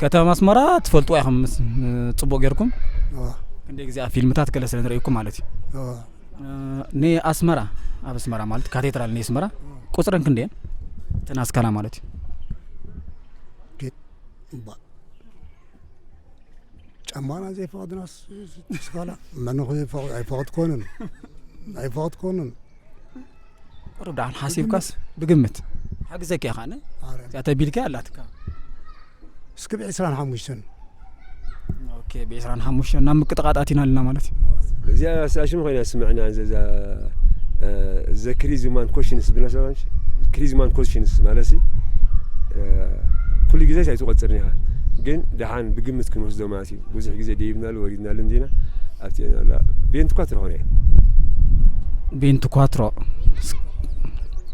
ከተማ ኣስመራ ትፈልጥዋ ኢኹም ምስ-፣ ጽቡቕ ጌርኩም። እዋ፣ ክንደይ ግዜ ኣብ ፊልምታት ገለ ስለ ንርእየኩም ማለት እዩ። እዋ። እ፣ ንኣስመራ፣ ኣብ ኣስመራ ማለት ካቴድራል ንኣስመራ ቁጽረን ክንደየን? እተን ኣስካላ ማለት እዩ። ጌ-፣ እባ። ጫማና ዘይፈቐድናስ ስካላ መን ይፈቕድ? ኣይፈቐድኮንን። ኣይፈቐድኮንን። ቁሩብ ደሓን ሓሲብካስ ብግምት ሓግዘኪ እያ። ኸኣነ ኣረ፣ እዚኣ ተቢልካ ኣላትካ። እስኪ ብ ዕስራን ሓሙሽተን። ኦኬ፣ ብ ዕስራን ሓሙሽተን ናብ ምቅጥቃጥ ኣቲና ኣለና ማለት እዩ። እዚኣ ኣስኣሽም ኮይና ስምዕና፣ እዛ፣ እዛ፣ እ፣ ዘ ክሪዚ ማን ኮሽንስ ዝብላ ሰባት፣ ክሪዚ ማን ኮሽንስ ማለት ሲ፣ እ፣ ኩሉ ግዜ ኣይትቆጽርን ኢኻ፣ ግን ደሓን ብግምት ክንወስዶ ማለት እዩ። ብዙሕ ግዜ ደይብናሉ ወሪድናሉ እንዲና ኣብቲ ላ ቤንት ኳትሮ ኾነ። ቤንት ኳትሮ፣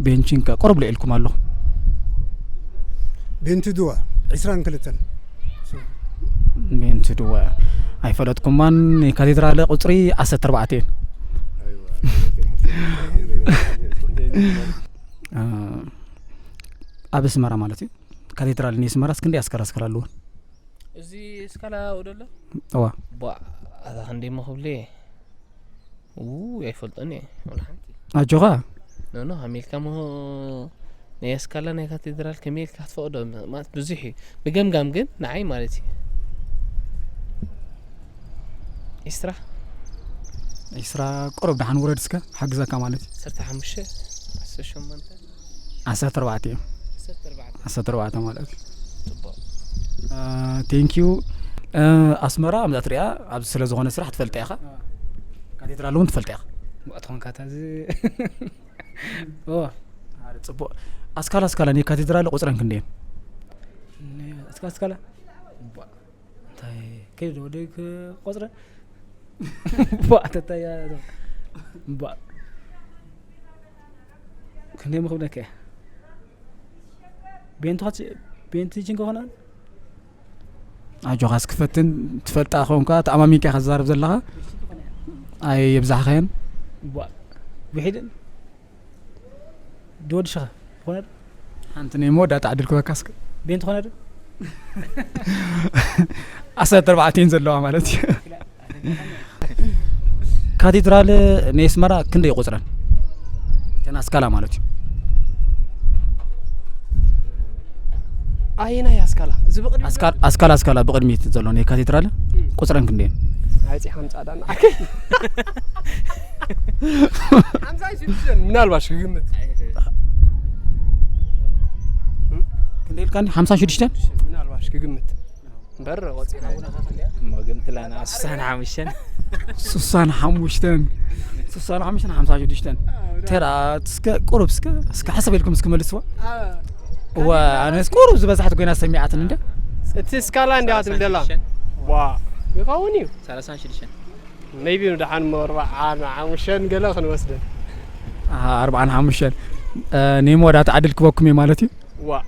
ቤንቺንካ ቁሩብ ልዒልኩም ኣለኹ። ቤንቲ ድዋ ዕስራን ክልተን። ቤንት ድዋ ኣይፈለጥኩማን። ካቴድራል ቁጽሪ ዓሰርተ ኣርባዕተ እየን። እ፣ ኣብ ኣስመራ ማለት እዩ። ካቴድራል ንኣስመራስ ክንደይ ኣስካላ ኣስካላ ኣለዎ? እዚ እስካላ ወደሎ እዋ። ቧ፣ ኣታ ክንደይ መኽብሉ እየ። ው፣ ኣይፈልጦን እየ ወላ ሓንቲ። ኣጆኻ። ኖ፣ ኖ፣ ኣሜሪካ ሞ ናይ ኣስካላ ናይ ካቴድራል ከመይ ኢልካ ክትፈቕዶ? ማለት ብዙሕ እዩ። ብገምጋም ግን ንዓይ ማለት እዩ። ኢስራ ኢስራ ቁሩብ ደሓን ውረድ እስከ ሓግዘካ ማለት እዩ። ዓሰርተ ሓሙሽተ፣ ዓሰርተ ሸሞንተ፣ ዓሰርተ ኣርባዕተ እዩ። ዓሰርተ ኣርባዕተ። ዓሰርተ ኣርባዕተ ማለት እዩ። ጽቡቕ። ቴንክ ዩ። ኣስመራ ከምዛ ትሪኣ ኣብዚ ስለ ዝኾነ ስራሕ ትፈልጣ ኢኻ። ካቴድራል እውን ትፈልጣ ኢኻ። ብኣትኾንካ ታዚ ኣረ፣ ጽቡቕ። ኣስካላ ኣስካላ ናይ ካቴድራል ቁጽረን ክንደየን? እስካ እስካላ እንታይ ከይደ ወደ ቆጽረ ባዕተታያ ባ ክንደይ ምኽብለካ እያ? ቤንቲ ኻት ቤንቲ ጅንጎ ኾና ኣጆኻ እስኪ ፈትን። ትፈልጣ ኾንካ ተኣማሚንካ ኢኻ ትዛረብ ዘለኻ። ኣይ የብዛሕኻየን። ባ ብሒድን ድወድሽኻ ኾነ ሓንቲ ናይ መወዳእታ ዕድል ክበካ እስኪ። ቤንቲ ኾነ ዶ ዓሰርተ ኣርባዕተ እየን ዘለዋ ማለት እዩ። ካቴድራል ናይ ኣስመራ ክንደይ ይቆጽረን? እተን ኣስካላ ማለት እዩ። ኣየናይ ኣስካላ? እዚ ብቕድሚት ኣስካል ኣስካላ ኣስካላ ብቕድሚት ዘሎ ናይ ካቴድራል ቁጽረን ክንደይ? ኣይጺ ሓምሳ ዳና ሓምሳ ሽዱሽተ ምናልባሽ ክግምት ክንደይ ኢልካኒ? ሓምሳ ሽዱሽተ ምናልባሽ ክግምት እምበር ቆጺረ እሞ ግምትላና ስሳን ሓሙሽተን ስሳን ሓሙሽተን ስሳን ሓሙሽተን ሓምሳ ሽዱሽተን ተራ እስከ ቁሩብ እስከ እስከ ሓሰብ ኢልኩም እስኪ መልስዋ። እዋ ኣነስ ቁሩብ ዝበዝሓት ኮይና ሰሚዓትን እንደ እቲ ስካላ እንዲያ ትብል ደላ ዋ ይኸውን እዩ ሰላሳን ሽዱሽተን maybe ንደሓን እሞ ኣርባዓን ሓሙሽተን ገለ ክንወስደን ኣርባዓን ሓሙሽተን ናይ መወዳእታ ዕድል ክበኩም እዩ ማለት እዩ። ዋ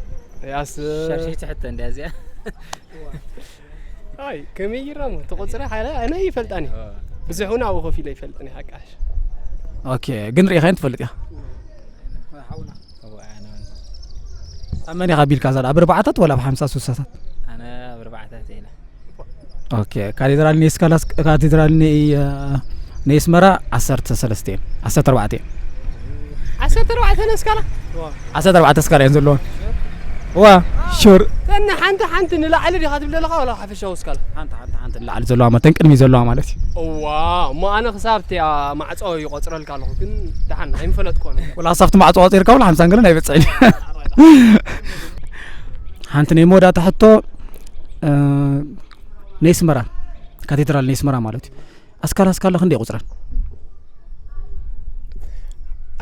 ያስ ሻርሸይቲ ሕቶ እንዲያ እዚኣ ኣይ ከመይ ይረሙ ተቆጽረ ሓለ ኣነ ይፈልጣኒ ብዙሕ እውን ኣብኡ ኮፍ ኢለ ይፈልጥኒ ሓቃሽ ኦኬ ግን ሪኢኻይን ትፈልጥ ኢኻ ኣብ መን ኢኻ ቢልካ ዘላ ኣብ ኣርባዓታት ወላ ኣብ ሓምሳ ሱሳታት ኣነ ኣብ ኣርባዕታት ኢለ ኦኬ ካቴድራል ኔስካላስ ካቴድራል ኔ ኔስመራ ዓሰርተ ሰለስተ እየን ዓሰርተ ኣርባዕተ እየን ዓሰርተ ኣርባዕተ ነስካላ ዓሰርተ ኣርባዕተ ስካላ እየን ዘለወን ዋ ሹር ተና ሓንቲ ሓንቲ ንላዕሊ ዲኻ ትብል ዘለኻ ወላ ሓፈሻዊ ስካላ ሓንቲ ሓንቲ ሓንቲ ንላዕሊ ዘለዋ መተን ቅድሚ ዘለዋ ማለት እዩ እዋ እሞ ኣነ ክሳብ እቲ ማዕፆ ይቆፅረልካ ኣለኹ ግን ደሓን ኣይምፈለጥኮነ ወላ ክሳብቲ ማዕፆ ቆፂርካ ወላ ሓምሳን ገለን ኣይበፅዕን እዩ ሓንቲ ናይ መወዳእታ ሕቶ ናይ ኣስመራ ካቴድራል ናይ ኣስመራ ማለት እዩ ኣስካላ ኣስካላ ክንደይ ይቑፅረን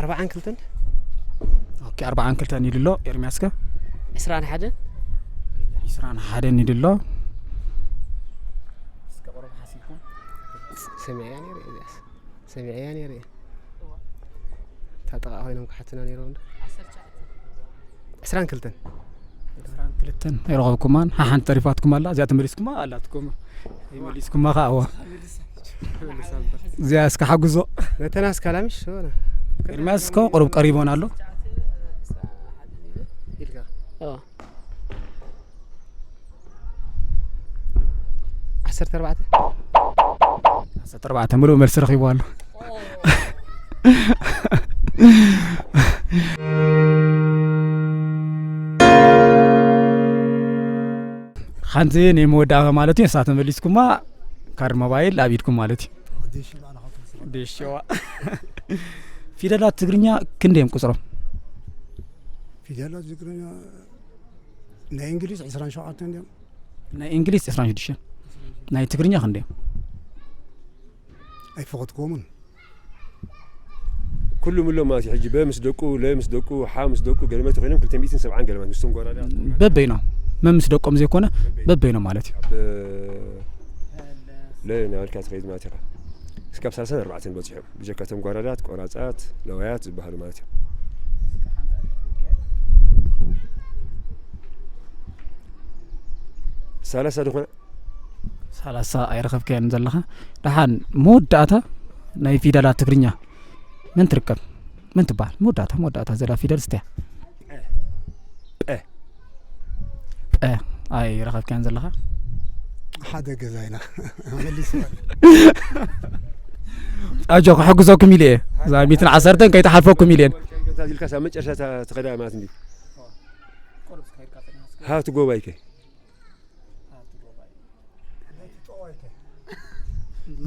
ኣርባዓን ክልተን ኦኬ ኣርባዓን ክልተን ኢሉ ኣሎ ኤርሚያስ ከ ዕስራን ሓደን ዕስራን ሓደን ኢሉ ኣሎ ሰሚዐያ ነይረ እዚኣስ ሰሚዐያ ነይረ እየ እታ ጥቓ ኮይኖም ክሓትና ነይሮም ዶ ዕስራን ክልተን ክልተን ኣይረኸብኩማን ሓሓንቲ ተሪፋትኩም ኣላ እዚኣ ተመሊስኩማ ኣላትኩም ይመሊስኩማ ከዓ እዋ እዚኣ እስከ ሓጉዞ መተናስ ካላሚሽ ኤርሚያስ እስከ ቅሩብ ቀሪቦን ኣሎ ኢልካ ዓሰርተ ኣርባዕተ። ዓሰርተ ኣርባዕተ ምሉእ መልሲ ረኺቡ ኣሎ። ሓንቲ ናይ መወዳእታ ማለት እዩ። ንሳ ተመሊስኩማ፣ ካርድ ሞባይል ኣብ ኢድኩም ማለት እዩ። ዲሽ፣ ዲሽ፣ ዋ። ፊደላት ትግርኛ ክንደይ እዮም ቁጽሮም? ፊደላት ትግርኛ ናይ እንግሊዝ ዕስራን ሸውዓተን እዮም። ናይ እንግሊዝ ዕስራን ሽዱሽተን። ናይ ትግርኛ ክንደይ እዮም? ኣይፈቐድኩዎምን። ኩሉ ምሎ ማለት እዩ። ሕጂ በ ምስ ደቁ፣ ለ ምስ ደቁ፣ ሓ ምስ ደቁ፣ ገለመት ኮይኖም ክልተ ሚእትን ሰብዓን ገለመት ምስቶም ጓራዳ። በበይኖም፣ መ ምስ ደቆም ዘይኮነ፣ በበይኖም ማለት እዩ። ብ-፣ ለ ናበልካ ትኸይድ ማለት ኢኻ። እስካብ ሰላሳን ኣርባዕተን በፂሖም። ብጀካ እቶም ጓራዳት፣ ቆራፃት፣ ለዋያት ዝበሃሉ ማለት እዮም። ሰላሳ ዝኾነ ሰላሳ ኣይረኸብካዮን ዘለኻ። ደሓን መወዳእታ ናይ ፊደላት ትግርኛ መን ትርከብ? መን ትበሃል? መወዳእታ፣ መወዳእታ ዘላ ፊደል ስትያ? ጴ። ጴ ኣይረኸብካዮን ዘለኻ። ሓደ ገዛ ኢና መሊስና። ኣጆ፣ ክሕግዘኩም ኢለ እየ። እዛ ሚእትን ዓሰርተን ከይትሓልፈኩም ኢለ እየ። ኢልካ ሳብ መጨረሻ እታ ትኸዳ ማለት እንዲ። ሃ ትጎባይከ።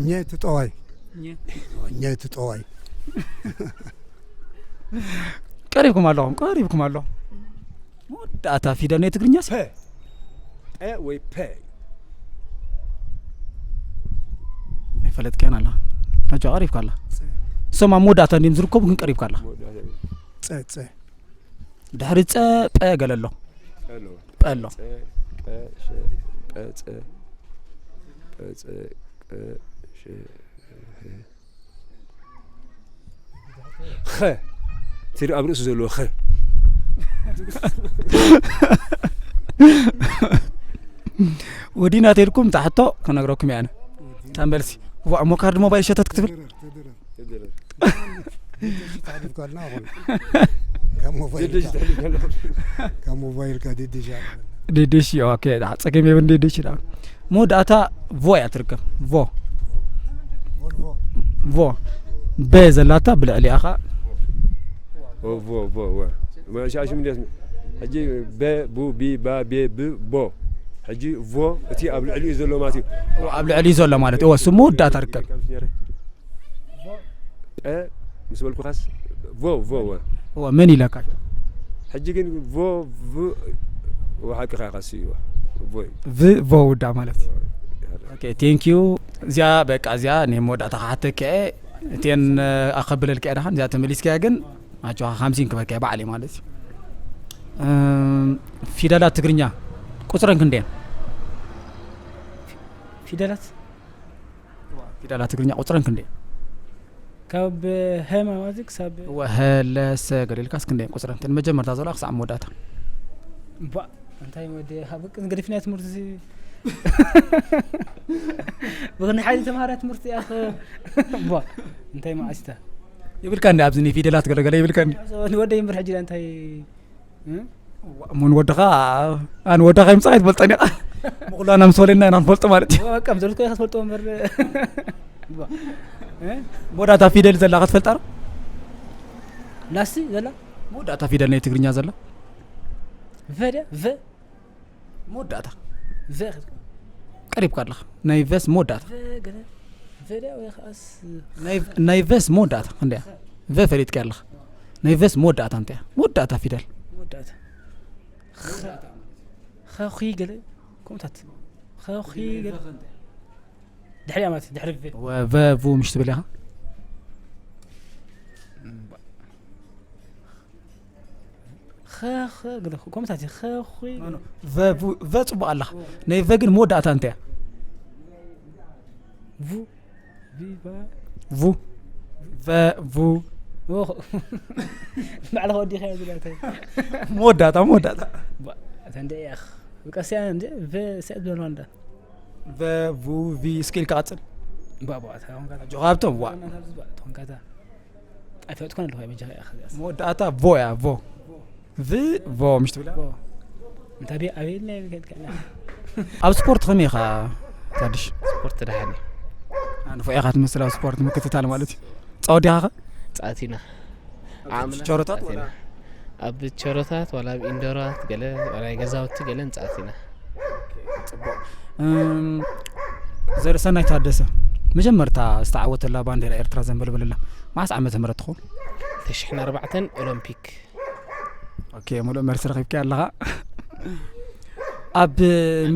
ኘ ትጠዋይ። ኘ። ኘ ትጠዋይ። ቀሪብኩም ኣለኹም፣ ቀሪብኩም ኣለኹም። መወዳእታ ፊደል ናይ ትግርኛ ሲ? ፐ። ጴ ወይ ፐ። ኣይፈለጥክያን ኣላ። ኣጆ፣ ቀሪብካ ኣላ። ጸ። እሶም ኣብ መወዳእታ እንዲም ዝርከቡ ግን ቀሪብካ ኣላ። መወዳእታ። ጸ፣ ጸ። ድሕሪ ጸ ጴ ገለ ኣሎ። ጸ ኣሎ። ጴ ኣሎ። ጸ፣ ጴ፣ ሸ፣ ጴ፣ ጸ፣ ጴ፣ ጸ፣ ጴ፣ ሸ፣ ኸ። እቲ ኣብ ርእሱ ዘለዎ ኸ። ወዲና ተልኩም ታሕቶ ክነግረኩም እየ ኣነ። ታምበልሲ። ዋ፣ እሞ ካርድ ሞባይል ሸተት ክትብል? ተሕሊፍካልና ኣኹን። ካብ ሞባይልካ፣ ደደሽ ተሕሊፍካልና። ካብ ሞባይልካ ደደሽ ኣኹን። ደደሽ፣ ኦኬ፣ ዳ፣ ጸገም የብን ደደሽ ዳ። መወዳእታ ቮ እያ ትርከብ። ቮ። ቮልቮ። ቮ። በ ዘላታ ብልዕሊኣ ኸኣ። ኦ፣ ቮ፣ ቮ፣ ቮ። መሻሽም እንዴት? ሕጂ በ፣ ቡ፣ ቢ፣ ባ፣ ቤ፣ ብ፣ ቦ። ሕጂ ቮ፣ እቲ ኣብ ልዕሊኡ ዘሎ ማለት እዩ። ኦ፣ ኣብ ልዕሊኡ ዘሎ ማለት እዩ። ኦ፣ እሱ መወዳእታ ርከብ። ጴ ምስ በልኩኻስ ቮ፣ ቮ፣ ቮ። እወ፣ መን ኢለካ? ሕጂ ግን ቮ፣ ቭ፣ እወ፣ ሓቅኻ ኢኻ፣ እሱ እዩ፣ ቮ እዩ። ቭ፣ ቮ ውዳ ማለት እዩ። ኦኬ፣ ቴንክ ዩ። እዚኣ፣ በቃ፣ እዚኣ ናይ መወዳእታ ክሓተካ እየ። እተን፣ እ፣ ኣኸብለልካ እየ ደሓን። እዚኣ ተመሊስካያ ግን፣ ኣጆኻ፣ ሓምሲን ክበካ እየ ባዕለይ ማለት እዩ። እም፣ ፊደላት ትግርኛ ቁጽረን ክንደየን? ፊደላት? ፊደላት ትግርኛ ቁጽረን ክንደይ? ካብ ሀ ማለት ክሳብ ወሀለሰ ገለ ኢልካስ ክንደይ ቁጽረን? ተን መጀመርታ ዘለዋ ክሳብ መወዳእታ። ባ፣ እንታይ ወዲ፣ ካብ ቅን ገዲፍና ትምህርቲ ሲ-፣ ብክን ሓይሊ ተማሃራ ትምህርቲ እያ ኸ-፣ ባ፣ እንታይ መዓስታ? ይብልካ እንደ ኣብዚ ናይ ፊደላት ገለ ገለ ይብልካ እንደ። ወደ ይምር ሕጂ እንታይ እ? ዋ፣ ምን ወድኻ፣ ኣን ወድኻ ይምጻእ ኣይትፈልጠን ኢኻ። ምኹላና ምስ ወለና ኢና ንፈልጦ ማለት እዩ። ዋ፣ ከም ዘልኮ ኢኻ ትፈልጦ እምበር። ዋ። እ? መወዳእታ ፊደል ዘላ ክትፈልጣ ዶ? ላስቲ ዘላ? መወዳእታ ፊደል ናይ ትግርኛ ዘላ? ቨ ድያ? ቨ? መወዳእታ። ቨ ክትኮን። ቀሪብካ ኣለኻ። ናይ ቨስ መወዳእታ። ቨ ገለ። ቨ ድያ ወይ ኸኣስ? ናይ፣ ናይ ቨስ መወዳእታ ክንደያ? ቨ ፈሊጥካ ኣለኻ። ናይ ቨስ መወዳእታ እንታይ እያ? መወዳእታ ፊደል። መወዳእታ። ኸ-፣ ኸኺ ገለ ከምኡታት። ኸኺ ገለ። ድሕሪያ ማለት ድሕሪ ቨ። ወ-፣ ቨ፣ ቡ ምሽ ትብል ኢኻ? ኸ፣ ኸ፣ ገለ ከምኡታት እዩ። ኸ፣ ኹ፣ ኖ፣ ኖ። ቨ፣ ቡ፣ ቨ ጽቡቕ ኣለኻ። ኦ። ናይ ቨ ግን መወዳእታ እንታይ እያ? ቡ፣ ቪ፣ ባ። ቡ። ቨ፣ ቡ። ኦ። ባዕልኻ ወዲኻ እያ ዝብላ እንታይ? መወዳእታ፣ መወዳእታ። ባ፣ እታ እንደ እያ። በቃ ሲያ እንደ ቨ፣ ሲያ ዝበልዋ እንዳ። ቨ፣ ቡ፣ ቪ፣ እስኪ ኢልካ ቀጽል። ባ፣ ባ፣ እታ ኾንካ እታ። ኣጆኻ ሃብቶም፣ ዋ። እታ ኾንካ እታ። ኣይፈለጥኩን ኣለኹ፣ በጃኻ ኢኻ እዚኣስ። መወዳእታ ቮ እያ፣ ቮ። ቭ፣ ቮ፣ ምሽ ትብላ? ቮ። እንታይ ቤ-፣ ኣበይ ኢልና ይብል ከድካ? ኣብ ስፖርት ከመይ ኢኻ? ታድሽ? ስፖርት ደሓን እዩ። ንፉዕ ኢኻ ትመስል ኣብ ስፖርት ምክትታል ማለት እዩ። ጻወት ዲኻ ኸ? ጻእቲና ኣብ ቸሮታት ወላ? ኣብ ቸሮታት ዋላ ኣብ ኢንዶራት ገለ ናይ ገዛውቲ ገለ ንጻእቲና። እም፣ ዘርእሰናይ ታደሰ መጀመርታ ዝተዓወተላ ባንዴራ ኤርትራ ዘንበልበለላ መዓስ ዓመተ ምህረት ትኸውን? ተሽሕን ኣርባዕተን ኦሎምፒክ። ኦኬ፣ ሙሉእ መልሲ ረኺብካ ኣለኻ። ኣብ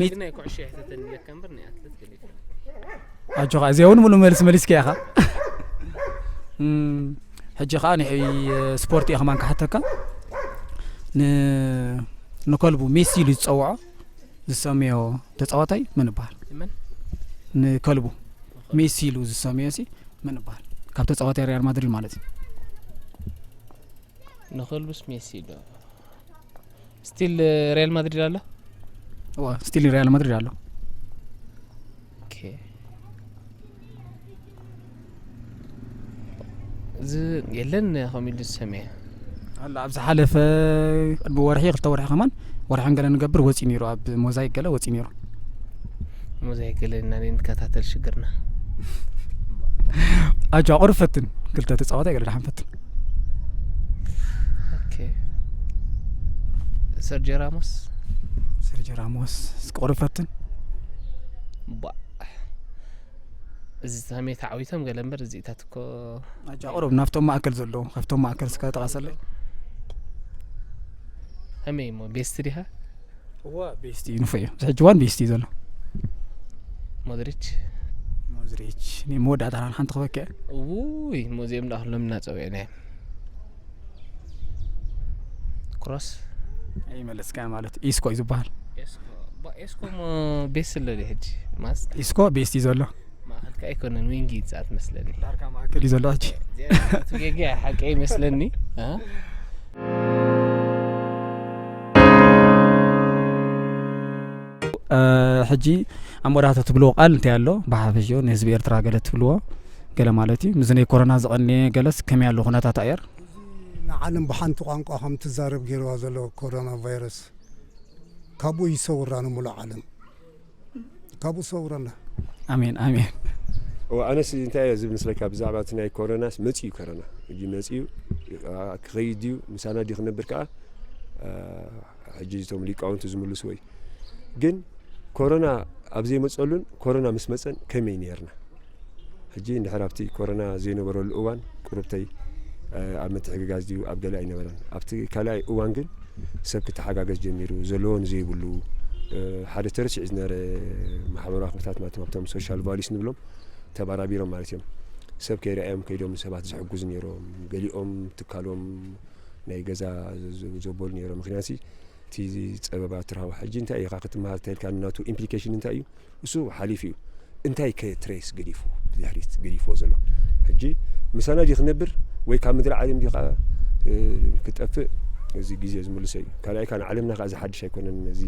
ሜት ናይ ኩዕሾ ይሕተተኒ እያካ እምበር ናይ ኣትለት ገለ ይፈልጥ። ኣጆኻ፣ እዚኣ እውን ሙሉእ መልሲ መሊስካ ኢኻ። እም፣ ሕጂ ኸዓ ንሕይ ስፖርት እየ ከማን ክሓተካ። ን ንከልቡ ሜሲ ኢሉ ዝጸውዖ ዝሰምዮ ተጻዋታይ መን ይበሃል? መን? ንከልቡ ሜሲ ኢሉ ዝሰምዮ ሲ መን ይበሃል? ካብ ተጻዋታይ ሪያል ማድሪድ ማለት እዩ። ንኸልቡስ ሜሲ ኢሉ ስቲል ሪያል ማድሪድ ኣሎ። እዋ፣ ስቲል ሪያል ማድሪድ ኣሎ። ኦኬ። እዚ የለን ከምኡ ኢሉ ዝሰምየ ኣላ ኣብ ዝሓለፈ ቅድሚ ወርሒ ክልተ ወርሒ ከማን ወርሒ ገለ ንገብር ወፂ ነይሩ፣ ኣብ ሞዛይክ ገለ ወፂ ነይሩ። ሞዛይክ ገለ እና ንከታተል ሽግርና። ኣጆ ቁሩብ ፈትን፣ ክልተ ተፃዋታይ ገለ ደሓን ፈትን። ኦኬ። ሰርጂ ራሞስ ሰርጂ ራሞስ እስኪ ቁሩብ ፈትን። ባ እዚ ተሜ ተዓዊቶም ገለ እምበር እዚኢታት እኮ ኣጆ ቁሩብ ናብቶም ማእከል ዘለዉ ካብቶም ማእከል እስከ ጠቓሰለይ። ከመይ እሞ ቤስት ዲኻ? እዋ ቤስቲ እዩ ንፉዕ እዩ። እዚ ሕጂ ዋን ቤስቲ እዩ ዘሎ። ሞድሪች ሞዝሪች እኔ መወዳእታ ሓንቲ ክበከ ውይ ሞዚኦም ዳ ኩሎም እናፀውዕና እዮም። ክሮስ ኣይመለስካ ማለት ኢስኮ እዩ ዝበሃል። ኤስኮ ሞ ቤስ ስለ ሕጂ ማስ ኢስኮ ቤስቲ ዘሎ ማእኸልካ ኣይኮነን ዊንጊ ይፃት መስለኒ። ዳርካ ማእከል እዩ ዘሎ ሕጂ። ጌጋ ሓቂ ይመስለኒ። እ? እ፣ ሕጂ ኣብ መወዳእታ ትብልዎ ቃል እንታይ ኣሎ? ብሓፈሽኡ ንህዝቢ ኤርትራ ገለ ትብልዎ ገለ ማለት እዩ። ምስ ናይ ኮሮና ዝቐንየ ገለስ ከመይ ኣሎ ኩነታት ኣየር? ንዓለም ብሓንቲ ቋንቋ ከም ትዛረብ ገይርዋ ዘሎ ኮሮና ቫይረስ ካብኡ ይሰውራ ንሙሉእ ዓለም ካብኡ ሰውረና። ኣሜን ኣሜን። እዋ ኣነስ እንታይ እየ ዝብል ምስለካ ብዛዕባ እቲ ናይ ኮረናስ መፅዩ ኮረና እጂ መፅዩ ክኸይድ ድዩ ምሳና ድዩ ክነብር ከዓ ሕጂ እቶም ሊቃውንቲ ዝምልስዎ እዩ። ግን ኮረና ኣብ ዘይመፀሉን ኮረና ምስ መፀን ከመይ ነርና? ሕጂ እንድሕር ኣብቲ ኮረና ዘይነበረሉ እዋን ቁሩብተይ ኣብ ምትሕግጋዝ ድዩ ኣብ ገለ ኣይነበረን። ኣብቲ ካልኣይ እዋን ግን ሰብ ክተሓጋገዝ ጀሚሩ፣ ዘለዎ ንዘይብሉ ሓደ ተረሲዑ ዝነበረ ማሕበራዊ ክብታት ማለት ኣብቶም ሶሻል ቫሊስ ንብሎም ተባራቢሮም ማለት እዮም። ሰብ ከይረኣዮም ከይዶም ሰባት ዝሕጉዙ ነይሮም። ገሊኦም ትካሎም ናይ ገዛ ዘበሉ ነይሮም። ምክንያቱ እቲ ጸበባ ትራዋ ሕጂ እንታይ ኢኻ ክትመሃር ተልካ ናቱ ኢምፕሊኬሽን እንታይ እዩ? እሱ ሓሊፉ እዩ። እንታይ ከ ትሬስ ገዲፉ ድሕሪት ገዲፍዎ ዘሎ? ሕጂ ምሳና ድዩ ክነብር ወይ ካብ ምድሪ ዓለም ድዩ ከዓ ክጠፍእ? እዚ ግዜ ዝምልሶ እዩ። ካልኣይ ከዓ ንዓለምና ከዓ ዝሓድሽ ኣይኮነን እዚ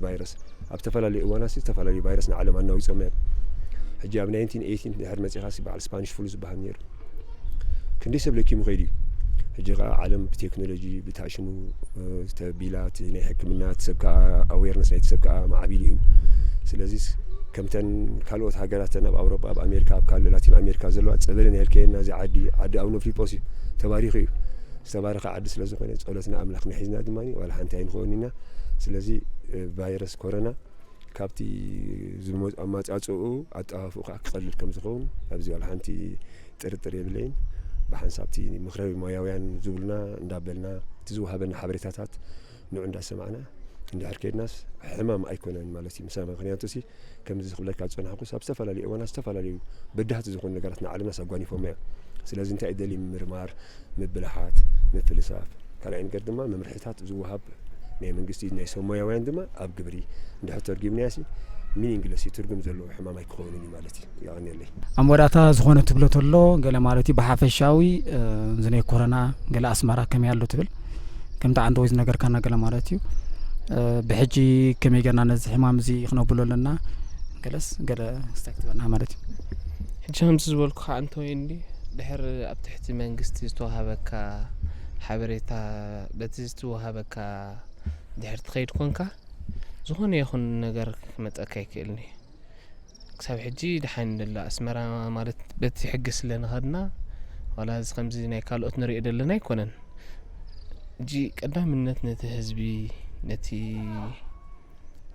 ቫይረስ። ኣብ ዝተፈላለዩ እዋናት ዝተፈላለዩ ቫይረስ ንዓለም ኣናዊፆም እዮም። ሕጂ ኣብ ናይንቲን ኤይቲን ድሕር መፂኻ በዓል ስፓኒሽ ፍሉ ዝበሃል ነይሩ። ክንደይ ሰብ ለኪሙ ከይዱ እዩ። ሕጂ ከዓ ዓለም ብቴክኖሎጂ ብታሽኑ ተቢላ እቲ ናይ ሕክምና እቲ ሰብ ከዓ ኣዌርነስ ናይቲ ሰብ ከዓ ማዕቢሉ እዩ። ስለዚ ከምተን ካልኦት ሃገራተን ኣብ ኣውሮጳ ኣብ ኣሜሪካ ኣብ ካልእ ላቲን ኣሜሪካ ዘለዋ ፀበለን ኣየልከየና እዚ ዓዲ ዓዲ ኣቡነ ፊሊጶስ እዩ ተባሪኹ እዩ። ዝተባረኸ ዓዲ ስለ ዝኾነ ጸሎትና ኣምላኽና ሒዝና ድማ ዋላ ሓንቲ ኣይንኸውን ኢና። ስለዚ ቫይረስ ኮሮና ካብቲ ዝመ- ኣመጻጽኡ ኣጠፋፍኡ ከዓ ክቐልል ከም ዝኸውን ኣብዚ ዋላ ሓንቲ ጥርጥር የብለይን። ብሓንሳብ እቲ ምኽረ ሞያውያን ዝብሉና እንዳበልና እቲ ዝወሃበና ሓበሬታታት ንዑ እንዳሰማዕና እንድሕር ከይድናስ ሕማም ኣይኮነን ማለት እዩ። ምሳና ምክንያቱ ሲ ከምዚ ዝኽብለካ ዝጸናሕኩስ ኣብ ዝተፈላለዩ እዋናት ዝተፈላለዩ በዳህቲ ዝኾኑ ነገራት ንዓለምናስ ኣጓኒፎም እዮም። ስለዚ እንታይ እዩ ደልዩ ምምርማር፣ ምብልሓት፣ ምፍልሳፍ። ካልኣይ ነገር ድማ መምርሕታት ዝወሃብ ናይ መንግስቲ ናይ ሰብ ሞያውያን ድማ ኣብ ግብሪ እንድሕር ተርጉምናዮ ሲ ሚኒንግለስ እዩ፣ ትርጉም ዘለዎ ሕማም ኣይክኸውንን እዩ ማለት እዩ። የቐንየለይ። ኣብ መወዳእታ ዝኾነ ትብሎ ተሎ ገለ ማለት እዩ ብሓፈሻዊ እዚ ናይ ኮረና ገለ ኣስመራ ከመይ ኣሎ ትብል ከምቲ ዓንተ ወይ ዝነገርካና ገለ ማለት እዩ። ብሕጂ ከመይ ገርና ነዚ ሕማም እዚ ክነብሎ ኣለና ገለስ ገለ ስታይ ክትበልና ማለት እዩ። ሕጂ ከምዚ ዝበልኩ ከዓ እንተወይ እንዲ ድሕር ኣብ ትሕቲ መንግስቲ ዝተዋሃበካ ሓበሬታ በቲ ዝተዋሃበካ ድሕር ትኸይድ ኮንካ ዝኾነ ይኹን ነገር ክመፀካ ይክእልኒ። ክሳብ ሕጂ ደሓን ደላ ኣስመራ ማለት በቲ ሕጊ ስለ ንኸድና ዋላ እዚ ከምዚ ናይ ካልኦት ንሪኦ ዘለና ኣይኮነን። ሕጂ ቀዳምነት ነቲ ህዝቢ ነቲ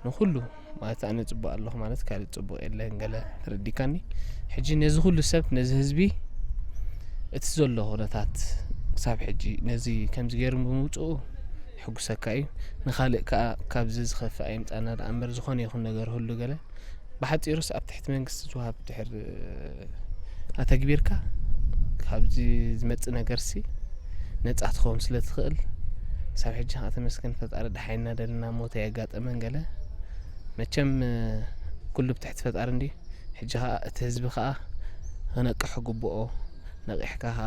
ንኹሉ ማለት ኣነ ጽቡቕ ኣለኹ ማለት ካልእ ጽቡቕ የለን ገለ ተረዲካኒ። ሕጂ ነዚ ኩሉ ሰብ ነዚ ህዝቢ እቲ ዘሎ ኩነታት ክሳብ ሕጂ ነዚ ከምዚ ገይሩ ብምውጽኡ ሕጉሰካ እዩ። ንኻልእ ከኣ ካብዚ ዝኸፍእ ኣይምጻና ደኣ እምበር ዝኾነ ይኹን ነገር ህሉ ገለ ብሓጺሩስ ኣብ ትሕቲ መንግስቲ ዝወሃብ ድሕር ኣተግቢርካ ካብዚ ዝመጽእ ነገርሲ ነጻ ትኸውን ስለ ትኽእል ክሳብ ሕጂ ከዓ ተመስገን ፈጣሪ ደሓይና ደልና ሞት ኣየጋጠመን ገለ መቸም ኩሉ ብትሕቲ ፈጣሪ እንዲ ሕጂ ከዓ እቲ ህዝቢ ከዓ ክነቅሕ ግብኦ ነቂሕካ ከዓ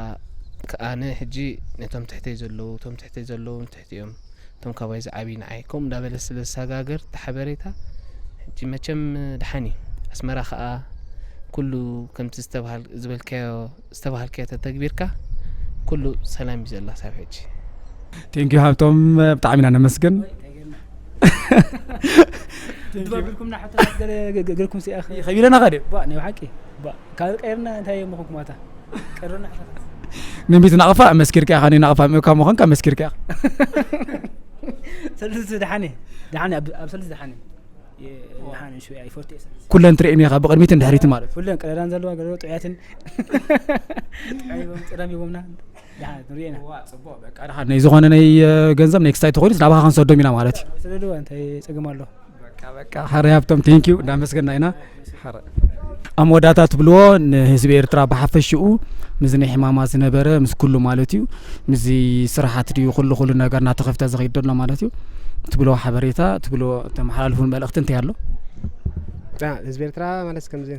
ከኣነ ሕጂ ነቶም ትሕተይ ዘለዉ እቶም ትሕተይ ዘለዉ ንትሕቲ እዮም እቶም ካባይ ዝዓብዩ ንዓይ ከምኡ እንዳበለ ስለ ዝሰጋገር እቲ ሓበሬታ ሕጂ መቸም ደሓን እዩ ኣስመራ ከዓ ኩሉ ከምቲ ዝተባሃል ዝበልካዮ ዝተባሃልካዮ ተተግቢርካ ኩሉ ሰላም እዩ ዘላ ሳብ ሕጂ። ቴንኪዩ ሃብቶም ብጣዕሚ ኢና ነመስግን። ድባብልኩም ና ሓቶ ገለ ገርኩም ሲኣኸ ከቢለና ኸደ ባ ናይ ሓቂ ባ ካብ ቀይርና እንታይ የምኹም ማታ ቀርና ንሚት ናቕፋ መስኪርካ ኢኻ ናቕፋ ምእካ ምዃንካ መስኪርካ ኢኻ። ሰልስ ደሓነ ደሓነ ኣብ ሰልስ ደሓነ ደሓነ ሹ ኣይ ፎርቲ ኩለን ትርእየን ኢኻ ብቕድሚት እንድሕሪት ማለት። ኩለን ቀለላን ዘለዋ ገለ ጥዑያትን ጥዑያም ይቦምና ደሓነ ንርእየና። ናይ ዝኾነ ናይ ገንዘብ ናይ ክስታይ ተኾይኑስ ናባኻ ክንሰዶም ኢና ማለት እዩ። ስለደዋ እንታይ ጸገም ኣሎ? በቃ በቃ ሓረ ሃብቶም ቴንኪዩ እንዳመስገና ኢና። ሓረ ኣብ መወዳእታ ትብልዎ ንህዝቢ ኤርትራ ብሓፈሽኡ ምስ ናይ ሕማማ ዝነበረ ምስ ኩሉ ማለት እዩ ምስዚ ስራሓት ድዩ ኩሉ ኩሉ ነገር እናተኸፍተ ዝኸይድ ዘሎ ማለት እዩ ትብልዎ ሓበሬታ ትብልዎ ተመሓላልፉን መልእኽቲ እንታይ ኣሎ? ህዝቢ ኤርትራ ማለት ከምዚ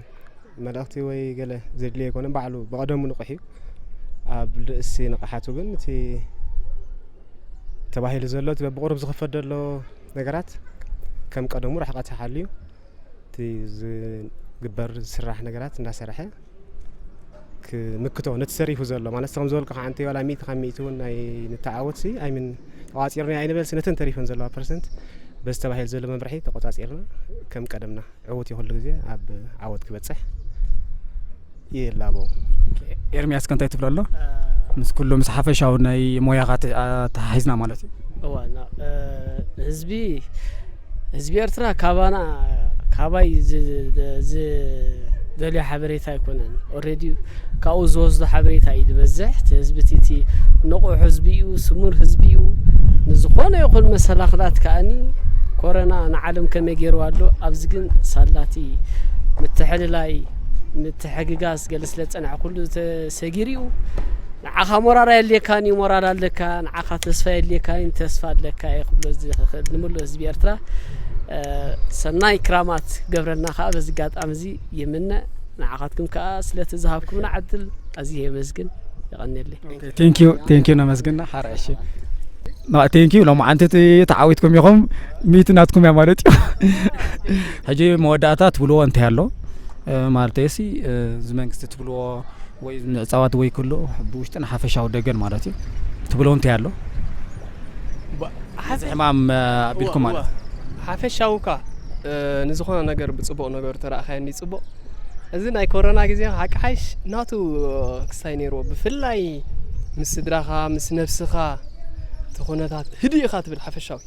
መልእኽቲ ወይ ገለ ዘድልዮ ኣይኮነን። ባዕሉ ብቐደሙ ንቑሕ እዩ። ኣብ ርእሲ ንቕሓቱ ግን እቲ ተባሂሉ ዘሎ እቲ በብቑሩብ ዝኽፈት ዘሎ ነገራት ከም ቀደሙ ርሕቐት ሓልዩ እቲ ዝግበር ዝስራሕ ነገራት እንዳሰርሐ ክምክቶ ነቲ ሰሪፉ ዘሎ ማለት ከም ዝበልኩ ከዓ እንተ ዋላ ሚእቲ ካብ ሚእቲ እውን ናይ ንተዓወት ሲ ኣይምን ተቋፂርና ኣይንበል ሲ ነተን ተሪፈን ዘለዋ ፐርሰንት በዚ ተባሂሉ ዘሎ መምርሒ ተቆፃፂርና ከም ቀደምና ዕዉት እዩ ኩሉ ግዜ ኣብ ዓወት ክበጽሕ ይላቦ። ኤርሚያስ ከንታይ ትብሎ ኣሎ? ምስ ኩሉ ምስ ሓፈሻዊ ናይ ሞያኻ ተሓሒዝና ማለት እዩ። እዋ ህዝቢ ህዝቢ ኤርትራ ካባና ካባይ ዝደልዮ ሓበሬታ ኣይኮነን። ኦሬዲ ካብኡ ዝወስዶ ሓበሬታ እዩ ዝበዝሕ። እቲ ህዝቢ እቲ ንቑሕ ህዝቢ እዩ፣ ስሙር ህዝቢ እዩ። ንዝኾነ ይኹን መሰናኽላት ከኣኒ ኮረና ንዓለም ከመይ ገይርዋ ኣሎ ኣብዚ ግን ሳላቲ ምትሕልላይ ምትሕግጋዝ ገለ ስለ ዝጸንሐ ኩሉ ተሰጊሩ እዩ። ንዓኻ ሞራል ኣየድልየካን እዩ ሞራል ኣለካ፣ ንዓኻ ተስፋ የድልየካን እዩ ተስፋ ኣለካ እየ ክብሎ ዝኽእል ንምሉእ ህዝቢ ኤርትራ ሰናይ ክራማት ክገብረልና ከኣ በዚ ኣጋጣሚ እዚ ይምነ። ንዓኻትኩም ከኣ ስለቲ ዝሃብኩምና ዕድል ኣዝየ የመስግን። የቐንየለይ። ቴንኪዩ ቴንኪዩ ነመስግና ሓራ እሺ ቴንኪዩ ሎማዓንቲ እቲ ተዓዊትኩም ኢኹም ሚእቲ ናትኩም እያ ማለት እዩ ሕጂ መወዳእታ ትብልዎ እንታይ ኣሎ ማለት ሲ እዚ መንግስቲ ትብልዎ ወይ ንዕፃዋት ወይ ክሉ ብውሽጥን ሓፈሻዊ ደገን ማለት እዩ ትብልዎ እንታይ ኣሎ እዚ ሕማም ኣቢልኩም ማለት ሓፈሻዊ እኳ ንዝኾነ ነገር ብፅቡቕ ነገሩ ተረእኻዮ እንዲ ፅቡቕ እዚ ናይ ኮሮና ግዜ ሓቂ ሓይሽ ናቱ ክስታይ ነይርዎ ብፍላይ ምስ ስድራኻ ምስ ነብስኻ እቲ ኩነታት ህድእ ኢኻ ትብል ሓፈሻዊ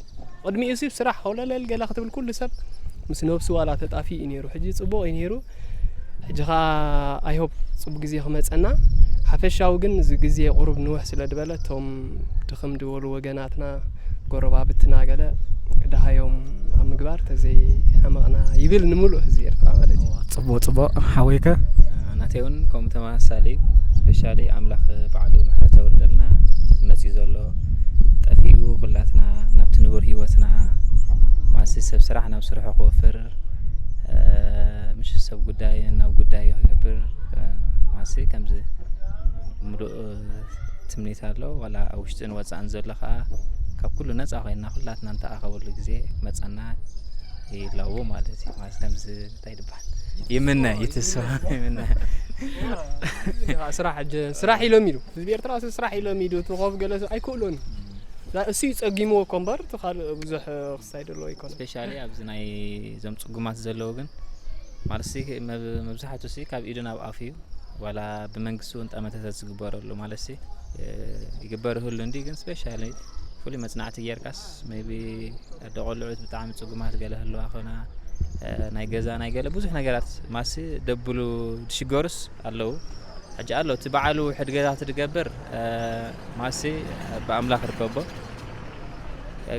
ቅድሚኡ ሲ ስራሕ ኮለለል ገለ ክትብል ኩሉ ሰብ ምስ ነብሱ ዋላ ተጣፊኡ እዩ ነይሩ ሕጂ ፅቡቕ እዩ ነይሩ ሕጂ ኸዓ ኣይሆፕ ፅቡቅ ግዜ ክመፀና ሓፈሻዊ ግን እዚ ግዜ ቁሩብ ንውሕ ስለ ዝበለ እቶም ድኽም ዝበሉ ወገናትና ጎረባብትና ገለ ደሃዮም ኣብ ምግባር ተዘይሃመቕና ይብል ንምሉእ ህዝቢ ኤርትራ ማለት እዩ። ጽቡቕ ጽቡቕ ሓወይከ? ናተይ እውን ከምኡ ተመሳሳሊ እዩ። ስፔሻሊ ኣምላኽ ባዕሉ ምሕረት ኣውርደልና። መጺኡ ዘሎ ጠፊኡ ኩላትና ናብቲ ንቡር ህይወትና ማሲ ሰብ ስራሕ ናብ ስርሑ ክወፍር ምሽ ሰብ ጉዳይ ናብ ጉዳይ ክገብር ማሲ ከምዚ ምሉእ ትምኒት ኣሎ ዋላ ኣብ ውሽጥን ወፃእን ዘሎ ከዓ ካብ ኩሉ ነፃ ኮይንና ኩላትና እንተኣኸበሉ ግዜ መፀና ይለዎ ማለት እዩ ማለት ከምዚ እንታይ ይበሃል ይምነ ይትስባ ይምነ ስራሕ ሕጂ ስራሕ ኢሎም ኢሉ ህዝቢ ኤርትራ ስ ስራሕ ኢሎም ኢሉ እቲ ኮፍ ገለ ኣይክእሎን እዩ እሱ እዩ ፀጊምዎ እኮ እምበር እቲ ካልእ ብዙሕ ክስታይ ዘለዎ ኣይኮነ ስፔሻሊ ኣብዚ ናይ እዞም ፅጉማት ዘለዉ ግን ማለት ሲ መብ- መብዛሕትኡ ሲ ካብ ኢዱ ናብ ኣፍ እዩ። ዋላ ብመንግስቲ እውን ጠመተታት ዝግበረሉ ማለት ሲ ይግበር ይህሉ እንዲ፣ ግን ስፔሻሊ ፍሉይ መጽናዕቲ ጌርካስ ቢ ደቆልዑት ብጣዕሚ ጽጉማት ገለ ህልዋ ኾና፣ ናይ ገዛ ናይ ገለ ብዙሕ ነገራት ማሲ ደብሉ ድሽገሩስ ኣለዉ። ሕጂ ኣሎ እቲ በዓሉ ሕድገታት ድገብር ማሲ ብኣምላኽ ርከቦ።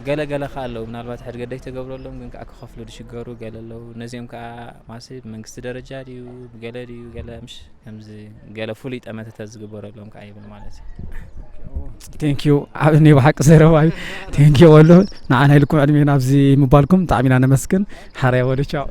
ገለ ገለ ከ ኣለዉ፣ ምናልባት ሕድገት ደይተገብረሎም ግን ከዓ ክኸፍሉ ድሽገሩ ገለ ኣለዉ። ነዚኦም ከዓ ማሲ ብመንግስቲ ደረጃ ድዩ ብገለ ድዩ ገለ ምሽ ከምዚ ገለ ፍሉይ ጠመተተ ዝግበረሎም ከዓ ይብል ማለት እዩ። ቴንኪዩ። ዓብኒ ብሓቂ ዘረባ እዩ። ቴንኪዩ ወሉ፣ ንዓና ኢልኩም ዕድሜና ኣብዚ ምባልኩም ብጣዕሚ ኢና ነመስግን። ሓራይ ወሉ፣ ቻው።